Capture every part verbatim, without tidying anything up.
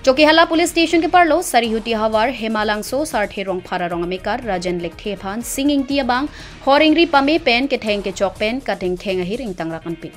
Chokihola Police Station keparlo Sarihuti havar Hemalangso Sarthe Rongphar arong amekar Rajen Lekthe aphan Sing Ingti abang hor ingri pame pen ketheng kechok pen katengkheng ahir ingtangrak anpin.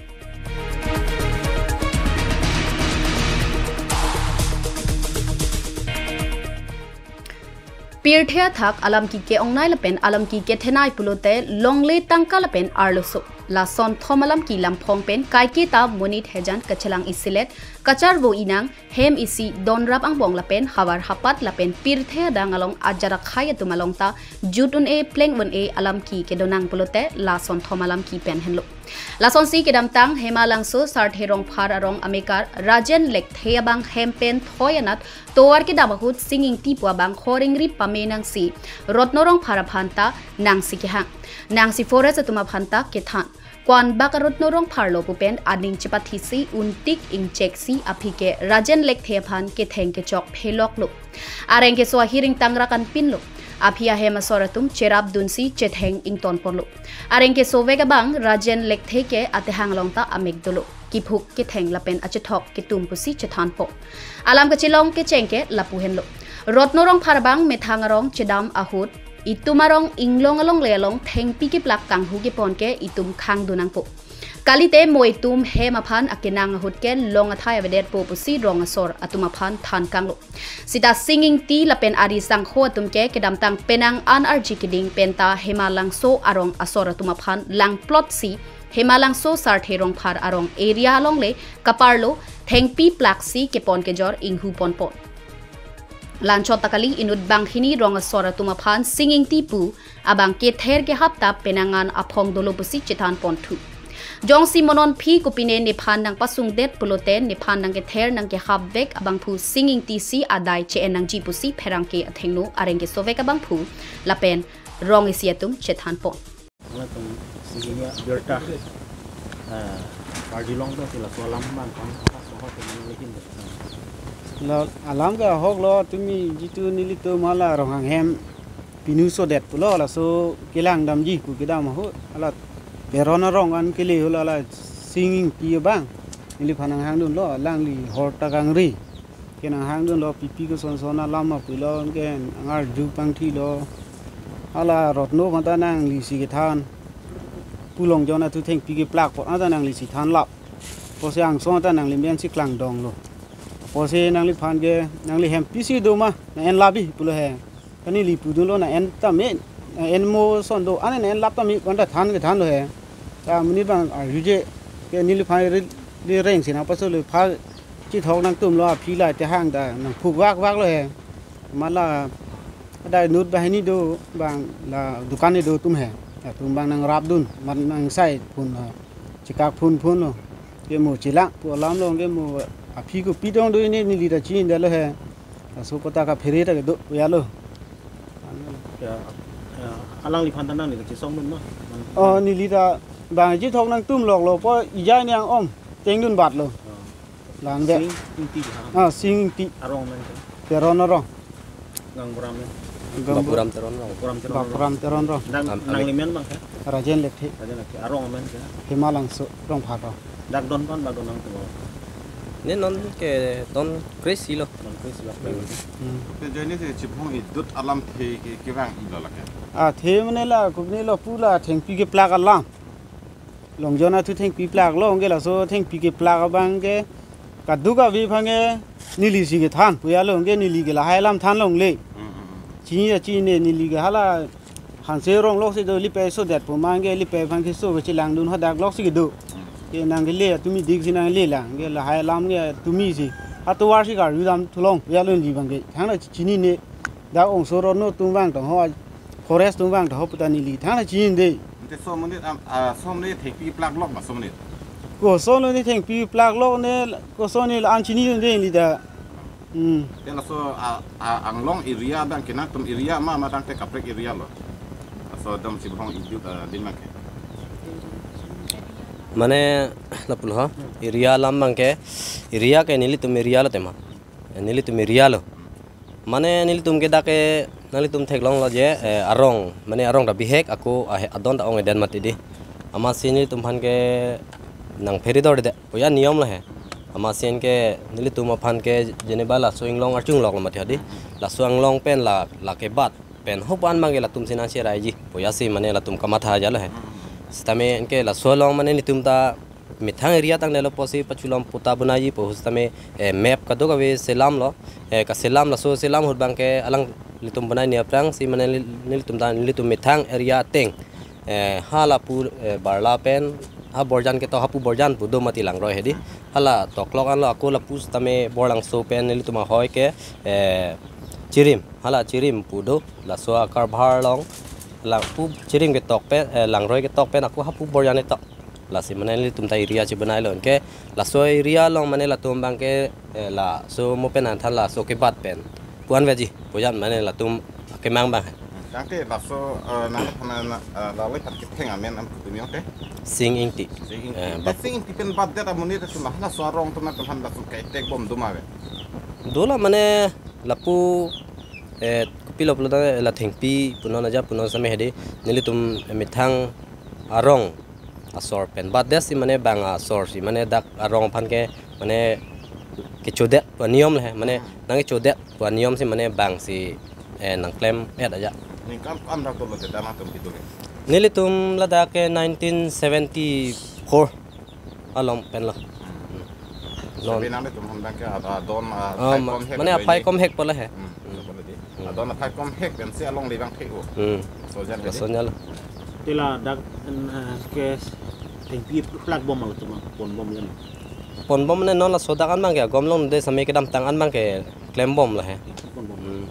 Pirthe athak alam ki ke-ongnei lapen alam ki kethenei pulote longle tangka lapen arloso. Lason thom alam ki lamphong pen kaiketa monit hejan kachelang isilet kacharvo inang hem isi donrap angbong lapen havar hapat lapen pirthe adang along ajat akhei atum along ta jut un-e pleng un-e alam ki kedonang pulote lason thom alam ki pen henlo. Lasonsi kedamtang Hemalangso Sarthe Rongphar arong amekar Rajen Lekthe abang hem pen thoi anat tovar kedam ahut Sing Ingti pu abang hor ingri pame nangsi Rotno Rongphar aphan ta nangsi kehang. Nangsi forest atum aphan ta kethan. Ko-an bak a-Rotno Rongphar lo pu pen aning chepathisi untik ingcheksi aphi ke Rajen Lekthe aphan ketheng kechok phelok lo. Areng keso ahir ingtangrak anpin lo. Aphi ahem asor atum cherap dunsi chetheng ington ponlo. Areng kesovek abang Rajen Lekthe ke atehang along ta amek dolo. Kiphuk ketheng lapen achethok ketum pusi chethanpo. Alam kachelong kecheng ke lapu henlo. Rotno Rongphar abang methang arong chedam ahut itum arong inglong alongle along thengpi keplak kanghu kepon ke itum khangdun nangpo. Kalite mo itum hem aphan akenang ahut ke long athai avedetpo pusi rong asor atum aphan than kanglo. Sita Sing Ingti lapen ari sangho atum ke kedamtang penang an arji keding penta Hemalangso arong asor atum aphan langplotsi Hemalangso Sarthe Rongphar arong area alongle kaparlo thengpi plaksi kepon kejor inghu ponpon. Lanchot ta kali inut banghini rong asor atum aphan Sing Ingti pu abang kether kehap ta penang an aphong dolo pusi chethan ponthu. Jongsi monon phi kopine nephan nangpasungdet pulote nephan nangkether nangkehapvek abangphu Sing Ingti si adai che-en nangji pusi pherangke athengno areng kesovek abangphu lapen rong isi atum chethan pon. Latum sigi ya birta, ah, party long to sila solam bang kang apa soho ke nang likin de. La alam ke ahok lo tumi jitu nelitum hala Ronghang hem pinu sodet pulo laso kelang damji pu kedam ahut hala Teron arong an kele hula la Sing Ingti abang neliphan nanghangdunlo alangli hor ta kangri. Ke nanghangdunlo pipi koson son alam apulo ke nangarju pangthilo. Hala Rotno aphan ta nanglisi kethan. Pu Longjon athu thengpi keplak apot anta nanglisi thanlap. Apotsi angso anta nangli mensi klangdonglo. Apotsi nangliphan ke nangli hem pisi do ma nang-en labi pulo he. Kani li pudunlo nang-en tame, nang-en mo son do, ane nang-en lap tame, anta than kethanlo he. Ta monit abang arjuje, ke neliphan ri, ri rengsi nangpasolo pha chethok nangtumlo aphi la tehang ta nangphuk vak vaklo he. Mala ada inut banghini do bang la dukan do atum he. Atum bang nangrapdun, man nangsai phun ha. Chekak phun phunlo. Ke mo chelang pu alamlo ke mo aphi kopi dong do ini neli ta chinidetlo he. Laso kota kaphere ta kedo yalo. Ya, ya, alangliphan ta nangli kachesongdun ma? Oh, neli ta bang chethok nangtumloklo pu ijai ni ang-ong chengdun batlo. Oh. Lang de. Sing Ingti ha? Ah, Sing Ingti. Arong amen ke? Teron arong. Gangburam ya? Gangbu-, Bapuram Teron arong. Bapuram Teron arong. Bapuram Teron arong. Nang, am-, nangli amen bang ke? Rajen Lekthe. Rajen Lekthe. Arong amen ke? Hemalangso Rongphar arong. Dak don pan ba don nangtum? Ne non ke don kre-isi lo. Don kre-isi lo. Hmm. Te joine se chibhong idut alamthe ke kevang ilo lake. Ah, the mane la kubni lo pu la thengpi keplak alam. Longjon athu thengpi plaklo, anke laso thengpi keplak abang ke kaduk avi aphan ke nelisi kethan pu yalo, anke neli ke lahai alam thanlongle. Hmm, hmm, hmm. Chini ya chini neli ke hala hanse rong loksi do, lipe sodet pu ma anke lipe aphan keso kachelangdun hadak loksi kedo. Hmm. Ke nangkele atumi diksi nanglelang, anke lahai alam ke atumisi. Atovarsi karjudam thulong pu yalo neli abang ke. Thangta chinine. Dak ongso Rotno atum vang tong ho, forest atum vang tong ho pu ta neli thangta chinine. Ante so monit am, ah, so monit thengpi plaklok ma so monit? Koson lo ne thengpi plaklok ne, koson ne la-an chinine neli ta. Hmm. Te laso, ah, ah, anglong area abang ke nangtum area ma, ma tangte kaprek area lo? Laso dam chibhong idut, ah, din abang ke. Mane lapulo ha, area alam abang ke, area ke nelitum area lo tema. Nelitum area lo. Mane nelitum ke dak ke nanglitum theklonglo je, eh, arong, mane arong ta bihek ako ahe adon ta ong-edet mati di. Amatsi nelitum aphan ke nangphere dorde. Oya niyom lo he. Amatsi anke nelitum aphan ke jeneba laso inglong archunglok lo mati hadi. Laso inglong pen la, la kebat pen hopan abang ke latum si nangcheraiji pu jasi mane latum kamatha jalo he. Sitame anke laso along mane nelitum ta methang area tangdetlo pusi pachulom patta bonaiji pu sitame, eh, map kadokave selamlo, eh, kaselam laso selam ahut abang ke alanglitum bonai ni aphrangsi mane neli-, nelitum ta nelitum methang area ateng, eh, ha lapu, eh, Barla pen ha Borjan ketok, hapu Borjan pu do mati langroi hedi. Hala toklok anlo ako lapu sitame Borlangso pen nelitum ahoi ke, eh, Chirim, hala Chirim pu do, laso akarbhar along lapu Chirim ketok pen, eh, langroi ketok pen ako hapu Borjan ketok. Lasi mane nelitum ta area chibonailo anke laso area along mane latum abang ke, eh, laso mo pen nangthan laso kebat pen pu-an veji pu jat mane latum kemang abang. Tangte laso, eh, nang aphan, eh, lalai aphan ketheng amen an kutumio te. Sing Ingti. Sing Ingti. Eh, te bat- Sing Ingti pen batdet amonit atum laso arong atum aphan laso kaitek bom do ma ave? Dola mane lapu, eh, kopilo pulo ta la Thengpi punon aja punon sitame hedi nelitum, eh, methang arong asor pen batdet si mane bang asor si mane dak arong aphan ke mane kechodet pu aniyom le he, mane nangkechodet pu aniyom si mane bang si, eh, nangklem-et aja. Ningkan ko-an dak dolo te dam atum kitu ke? Nelitum ladak ke nineteen seventy-four along pen lo. Non. Sabi nanglitum aphan abang ke ada adon, ah, ah, aphai ma-, kom hek mane aphai kom hek pulo he. Hmm. Adon aphai kom hek pensi along le bang the-o. Hmm. Laso jan hedi. Laso jan lo. Te ladak, eh, ke Thengpi plak bom latum pon bom jan. Pon bom ne non laso dak an abang ke agom longde sitame kedamtang an abang ke klem bom lo he. Pon bom. Hmm.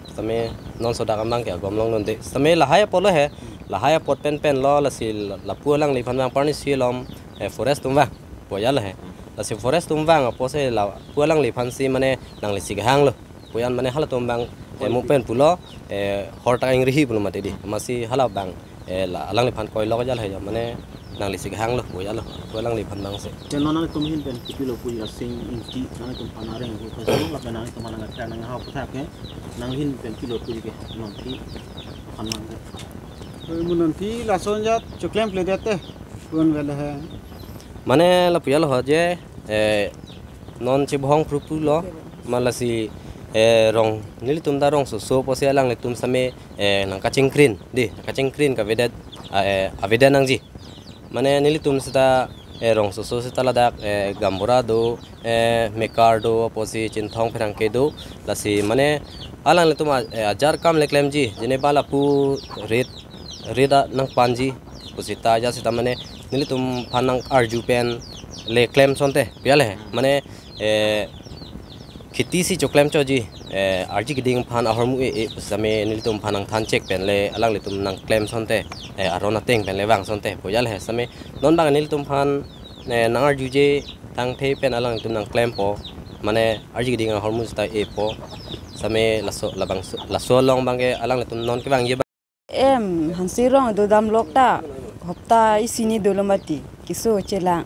Sitame non sodak an abang ke agom longde. Sitame lahai apot lo he. Lahai apot pen pen lo lasi lapu alangliphan abang parni si lom, eh, forest atum vang pu jalo he. Lasi forest atum vang apotsi lapu alangliphan si mane nangli si kehang lo pu jan mane halatum abang, eh, mo pen pulo, eh, hor ta ingrihi pulo mati di. Amatsi hala abang, eh, la alangliphan koilok jalo he mane nangli si kehang lo pu jalo. Pu alangliphan abang si. Te non nangtum ahin pen kopilo puji la Sing Ingti nangtum aphan areng ko kasi lapen nangtum aphan nangkethak nanghau aphuthak ke nang ahin pen kopilo puji ke non aphi aphan nang ke. Oi, mo non aphi lason jat choklemkledet te. Pu-an ave le he. Mane lapu jalo ho je, eh, non chebohong phruphru lo, ma lasi, eh, rong, nelitum ta rongsoso apotsi alanglitum sitame, eh, nangkachingkrin, di, nangkachingkrin kavedet, ah, eh, avedet nangji. Mane nelitum seta, eh, rongsoso seta ladak, eh, Gaonbura do, eh, Mekar do, apotsi Chinthong pherangke do, lasi mane alanglitum a-, eh, ajar kam le klemji, jeneba lapu rit, rit a nangpanji, pu seta aja seta mane nelitum aphan nang-arju pen le klem asonte, pu jalo he, mane, eh, kheti si choklem choji, eh, arji keding aphan ahormu e-e pu sitame nelitum aphan nangthan chek pen le alanglitum nangklem asonte, eh, aron ateng pen le vang asonte pu jalo he sitame non abang nelitum aphan, eh, nang-arjuje tangthe pen alanglitum nangklempo mane arji keding ahormu seta epo sitame laso labangso laso along abang ke alanglitum non kevangji abang. Em, Hanse Rong do damlok ta, hopta isi hini dolo mati, keso chelang.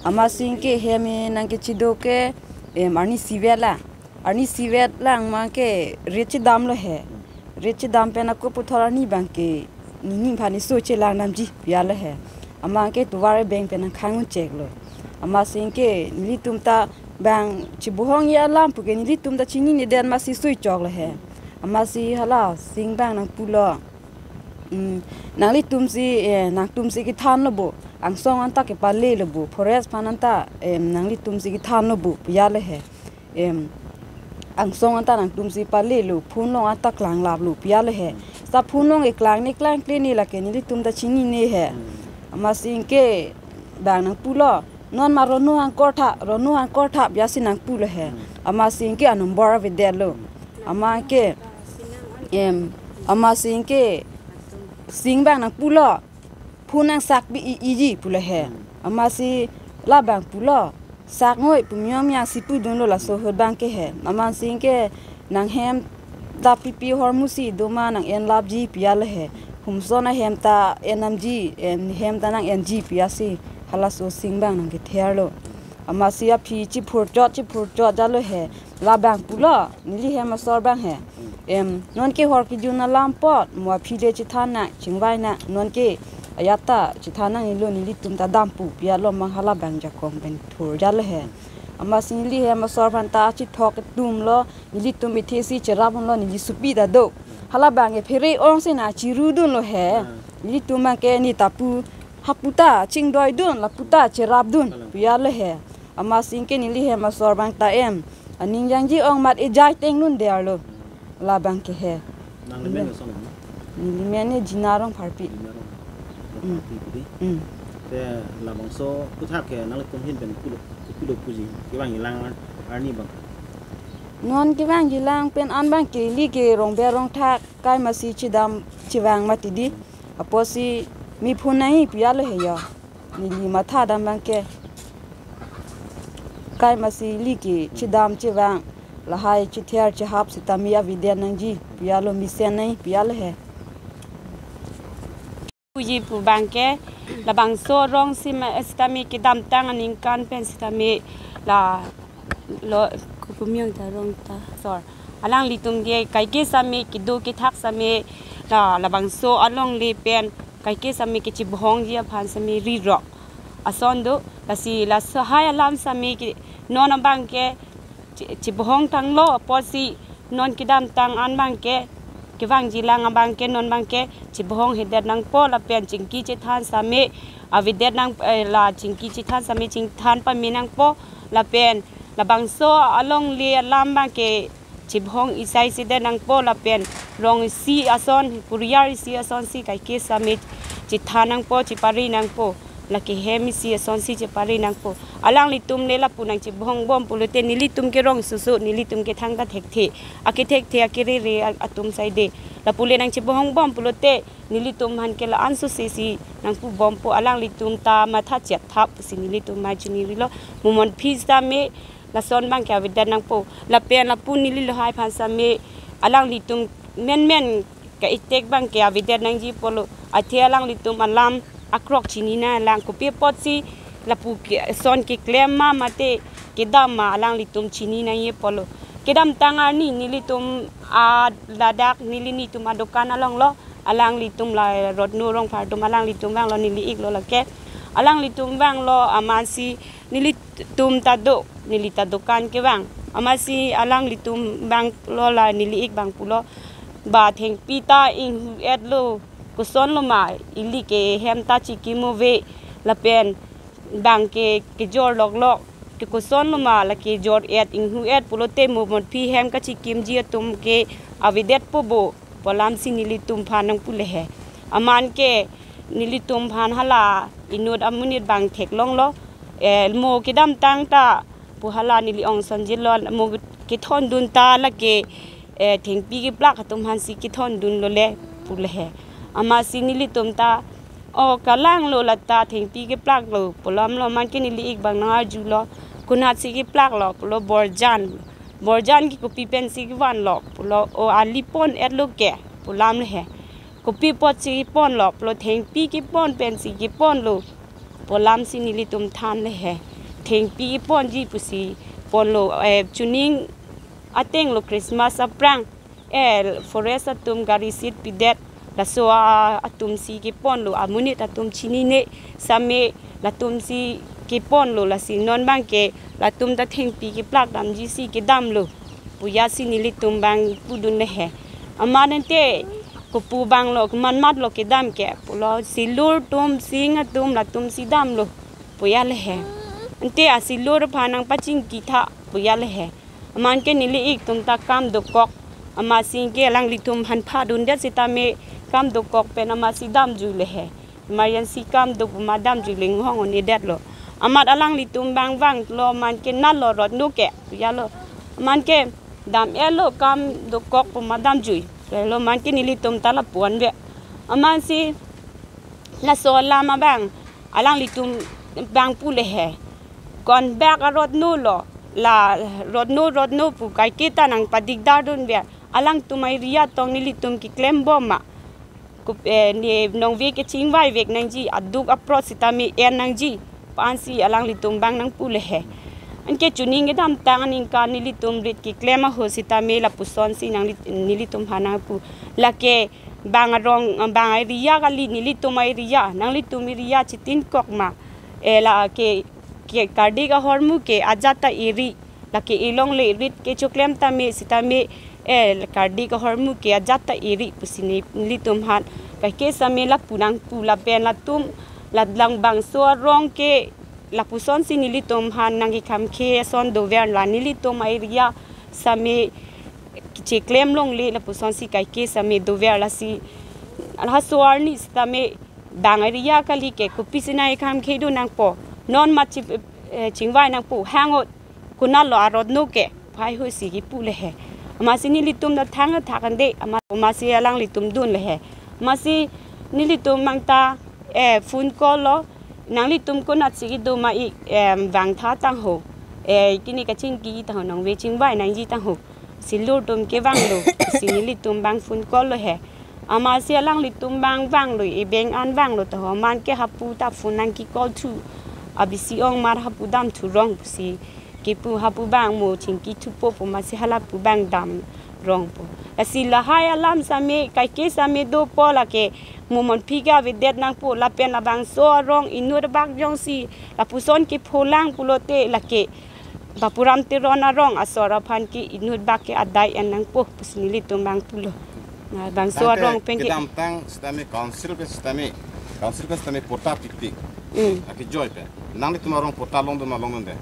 Amatsi anke hem nangkechedo ke, em, arni isivet lang. Arni isivet lang abang ke rit chedam lo he. Rit chedam pen ako puthot arni abang ke, nini aphan keso chelang damji pu jalo he. Amat ke tovar abeng pen nangkhang un chek lo. Amatsi anke nelitum ta abang chebohong ya alam pu ke nelitum ta chinine det amatsi sui chok lo he. Amatsi hala Sing abang nangpulo. Hmm, nanglitum si, eh, nangtum si kethan lo bo. Angsong anta kepale lo bo. Forest aphan anta, em, nanglitum si kethan lo bo pu jalo he. Em, angsong anta nangtum si pale lo. Phone along anta klanglap lo pu jalo he. Sa phone along keklang ne klangkle ne lake nelitum ta chinine he. Amatsi anke abang nangpulo. Non ma Ronu Hangkorthap, Ronu Hangkorthap pu jasi nangpulo he. Amatsi anke anumber avedetlo. Amat ke, em, amatsi anke Sing abang nangpulo. Phone nangsak bi i-iji pulo he. Amatsi labang pulo. Sak ngoi pu miyong miyang si pudunlo laso ahut abang ke he. Amatsi anke nanghem ta pipi ahormu si doma nang-enlapji pu jalo he. Humson ahem ta en damji, em, hem ta nang-enji pu jasi halaso Sing abang nangkether lo. Amatsi aphi chiphurchot, chiphurchot jalo he. Labang pulo, neli hem asor abang he. Em, nonke hor kejun alam apot, mo aphi le chethan nang, chingvai nang, nonke ajat ta chethan nangnelo nelitum ta dampo pu jalo abang hala abang jakong pen thur jalo he. Amatsi neli hem asor aphan ta chithok atum lo, nelitum ithe si cherap lo, neli sopi ta do. Hala abang ke phere ong si na chiru dunlo he. Hmm. Nelitum abang ke ne ta pu hapu ta chingdoi dun, lapu ta cherap dun. Kalang. Pu ya le he. Amatsi ke neli hem asor abang ta em. Aning jangji ong mat ejai teng nun der lo. Hmm. Labang ke he. Nangli men koson lo? Neli men ne Jina Rongpharpi. Jina Rong. Mm. Rongpharpi pudi. Mm. Te labangso aphuthak ke nanglitum ahin pen kopilo, kopilo puji kevangji lang ar-, arni abang? Non kevangji lang pen an abang ke ili ke rongber rongthak kai masi chedam chevang mati di. Apotsi mi phun nai pu ya le he ya. Neli matha dam abang ke kai masi ili ke chedam chevang, lahai chether chehap sitame avedet nangji pu ya lo, mesen nai pu ya le he. Puji pu abang ke labangso arong si ma sitame kedamtang aningkan pen sitame la lo kopi amei ta arong ta sor. Alanglitum ke kaike sitame kedo kethak sitame la labangso alongle pen kaike sitame kechebohongji aphan sitame rirok ason do, lasi laso hai alam sitame ke non abang ke che-, chebohong tanglo apotsi non kedamtang an abang ke kevangji lang abang ke non abang ke chebohong hedet nangpo lapen chingki chethan sitame avedet nang, eh, la chingki chethan sitame chingthan pame nangpo lapen labangso alongle alam abang ke chebohong isai si det nangpo lapen rong isi ason, kuriar isi ason si kaike sitame chethan nangpo, chepare nangpo. Lake hem isi ason si chepare nangpo. Alanglitum le lapu nangchebohong bom pulote nelitum ke rong susu, nelitum ke thangta thekthe. Akethekthe, akerere a-, atum saide. Lapu le nangchebohong bom pulote nelitum aphan ke la-an susi si nangpu bompo, alanglitum ta matha chet thap si nelitum mai chini rilo. Mo Monphi sitame lason abang ke avedet nangpo. Lapen lapu neli lahai aphan sitame alanglitum menmen ka-itek abang ke avedet nangji apotlo. Athe alanglitum alam akrok chini nanglang, kopi apotsi lapu ke ason keklem ma mate kedam ma alanglitum chini nangji apotlo. Kedamtang arni nelitum a ladak neli netum adokan along lo, alanglitum la Rotno Rongphar atum alanglitum vanglo, neli iklo lake. Alanglitum vanglo amatsi nelitum ta do, neli ta dokan kevang. Amatsi alanglitum vanglo la neli ik abang pulo, ba thengpi ta inghu-et lo, koson lo ma, ili ke hem ta chikim ave lapen abang ke kejor loklok, ke koson lo ma, lake jor-et inghu-et pulote Mo Monphi hem kachikimji atum ke avedetpo bo pu alam si nelitum aphan nangpu le he. Amat ke nelitum aphan hala inut amonit abang theklonglo. Eh, mo kedamtang ta pu hala neli ong sonjilo, mo kethondun ta lake, eh, thengpi keplak atum aphan si kethondunlo le pu le he. Amatsi nelitum ta, o, kalanglo lata thengpi keplaklo pu alam lo, amat ke neli ik abang nang-arjulo, konatsi keplaklo pulo, Borjan. Borjan ke kopi pensi kevanlo pulo, o, ali pon-et lo ke pu alam le he. Kopi apotsi keponlo pulo, thengpi kepon pensi keponlo pu alam si nelitum than le he. Thengpi keponji pusi ponlo, eh, chuning ateng lo Christmas aphrang, eh, forest atum gari seat pidet, laso a-, atum si keponlo, amonit atum chinine sitame latum si keponlo, lasi non abang ke latum ta thengpi keplak damji si kedamlo pu ya si nelitum abang pudun le he. Amat ante kopu abang lo, komat mat lo kedam ke pulo, silur atum, sing atum, latum si damlo pu ya le he. Ante asilur aphan nangpachingki tha pu ya le he. Amat ke neli ik atum ta kam dokok, amatsi ke alanglitum aphan phadundet sitame kam dokok pen amatsi damjui le he. Emergency kam do pu ma damjui le inghong un-edetlo. Amat alanglitum abang vanglo, amat ke natlo Rotno ke pu ya lo. Amat ke dam-et lo kam dokok pu ma damjui. Lo amat ke nelitum ta lapu-an ave. Amatsi laso alam abang alanglitum abang pu le he. Konbak a-Rotno lo, la Rotno, Rotno pu kaike ta nangpadikdar dun ave. Alangtum a-area tong nelitum keklem bom ma. Kup-, eh, ne nongve kechingvai vek nangji, aduk aprot sitame en nangji pu ansi alanglitum abang nangpu le he. Anke chuning kedamtang aningkan nelitum rit keklem ahut sitame lapuson si nangli-, nelitum aphan nangpu. Lake bang arong, bang area kali, nelitum area, nanglitum area chetinkok ma. Eh, lake Ke kardik ahormu ke ajat ta eri, lake elongle rit kechoklem tame sitame, eh, kardik ahormu ke ajat ta eri pusi nelitum aphan kaike sitame lapu nangpu lapen latum labangso arong ke lapusonsi nelitum aphan nangkekhamkhe ason dover, la nelitum a-area sitame cheklem longle lapusonsi kaike sitame dover, lasi laso arni sitame bang area kali ke kopisi nangkekhamkhe do nangpo. Non ma chi-, eh, chingvai nangpo, hangot konatlo arotno ke, phai hoisi kipu le he. Amatsi nelitum ta thang athak ande, ama-, amatsi alanglitum dun le he. Amatsi nelitum mangta, eh, phone call lo, nanglitum konatsi kedo ma ik, em, vangtha tangho. Eh, kini kachingki tangho, nangve chingvai nangji tangho. Silur atum ke vanglo, si nelitum bang phone call lo he. Amatsi alanglitum bang vanglo, ebeng an vanglo ta ho, man ke hapu ta phone nangke-call thu. Abisi ong mar hapu dam thu rong pusi kipu, hapu bang mo chingki thupo pu, amatsi halapu bang dam rongpo. Lasi lahai alam sitame, kaike sitame dopo, lake mo monphi ke avedet nangpo, lapen labangso arong inut bak jongsi lapuson kepholang pulote lake Bapuram Teron arong asor aphan ke inut bak ke adai en nangpo pusi nelitum bang pulo. Na bangso Tangte arong pen ke kedamtang sitame council pen sitame, council pen sitame patta pikpik. Mm. Akejoi pen. Nanglitum arong patta longdun ma longdunde?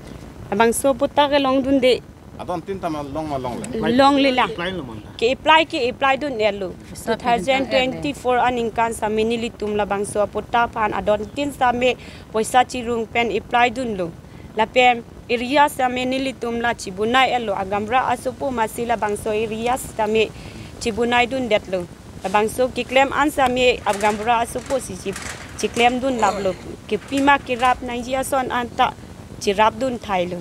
Bangso patta ke longdunde. Adon tin tama long ma longle? Longle la. Apply lo mangta. Ke-apply ke-apply dun-etlo. Two thousand twenty-four aningkan sitame nelitum labangso apatta aphan adon tin sitame poisa chirung pen apply dunlo. Lapen area sitame nelitum la chibonai-etlo, agamra asopo, amatsi labangso area sitame chibonai dundetlo. Labangso keklem an sitame agamra asopo si chi-, chiklem dun laplo. Kepima kerap nangji ason anta chirap dun thailo.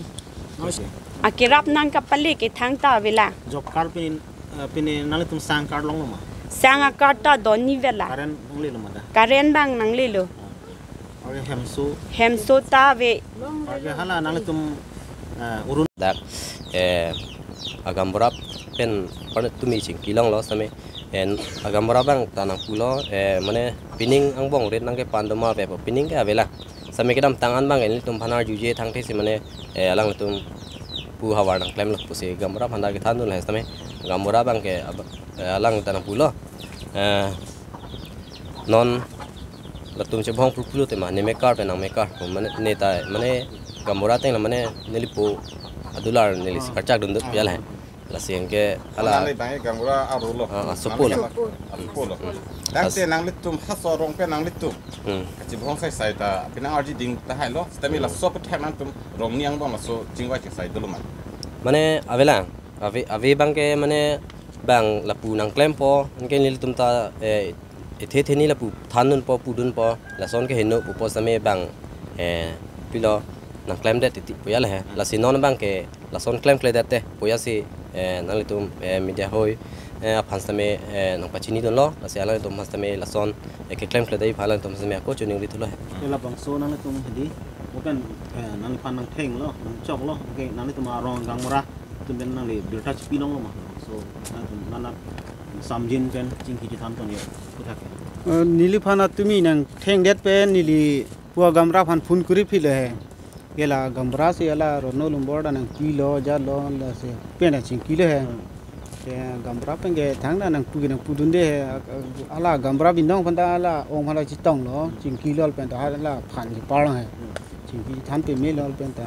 Okay. Akerap nangkapale ke thangta avela. Job card pini, eh, pini nanglitum sang card longlo ma? Sang a-card ta don ni avela. Current nanglelo mata? Current bang nanglelo. Okay, hemso? Hemso ta ave. Okay, hala nanglitum, eh, urun. Dak, eh, agamra pen parne tumi chingki longlo sitame, eh, agamra bang ta nangpulo, eh, mane pining angbong rit nangkepan do ma avepo, pining ke avela. Sitame kedamtang an bang ke nelitum aphan arjuje thangthesi mane, eh, alanglitum pu havar nangklemlo pusi gamra aphan ta kethan dun le sitame gamra bang ke ab-, eh, alang ta nangpulo. Eh, non latum chebong pulpulu tema ne mekar pen nang mekar pu mane ne ta mane gamra ateng la mane nelipo adular nelisi karchak dun dut ya le. Lasi anke ala Nangli bang gamra arulo. Ah, ah, sopo lo. Nangli gamra arulo. Hmm. Tangte nanglitum halaso arong pen nanglitum. Hmm. Kachibong sai sai ta pinang arji ding tahai lo. Sitame Hmm. laso aphuthak nangtum rong ni angbong laso chingvai chingsai dolo ma? Mane avela, ave, ave bang ke mane bang lapu nangklempo, anke nelitum ta, eh, ethe theni lapu than dunpo, pu dunpo, lason ke heno pupo sitame bang, eh, pilo nangklemdet titi pu ya le he. Lasi non bang ke lason klemkledet te pu ya si, eh, nanglitum, eh, media hoi, eh, aphan sitame, eh, nangpachini dunlo, lasi alanglitum aphan sitame lason, eh, keklemkledet aphan alanglitum sitame ako chuning ri thulo he. Ke labangso nanglitum hedi, open, eh, nangliphan nangthenglo, nangchoklo, okay, nanglitum arong gamra atum pen nangli birta chipi longlo ma? So, nanglitum nana samjin pen chingki chethan ton yo, aphuthak. Eh, neliphan atumi nangthengdet pen neli pu agamra aphan phone kuri philo he. Ke la gamra si ala rono lumbor ta nangpilo, jalo, lasi pen ta chingkilo he. Hmm. Ke gamra pen ke thangta nangpu ke nangpu dunde he. Ala gamra bindong aphan ta ala ong aphan ta chetonglo, chingkilo lapen ta hala aphan chepar he. Hmm. Chingki than pamelo lapen ta.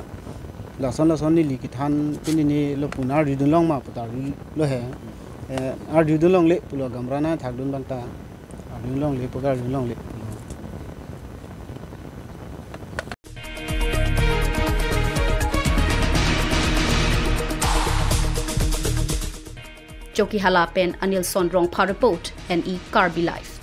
Lason lason neli kethan pini ne lapu nang arju dun long ma pu ta arjulo he. Hmm. Eh, arju dun longle pulo, gamra nangthak dun abang ta. Arju longle pu ke arju longle. Chokihola pen Anilson Rongphar report, N E Karbi Live.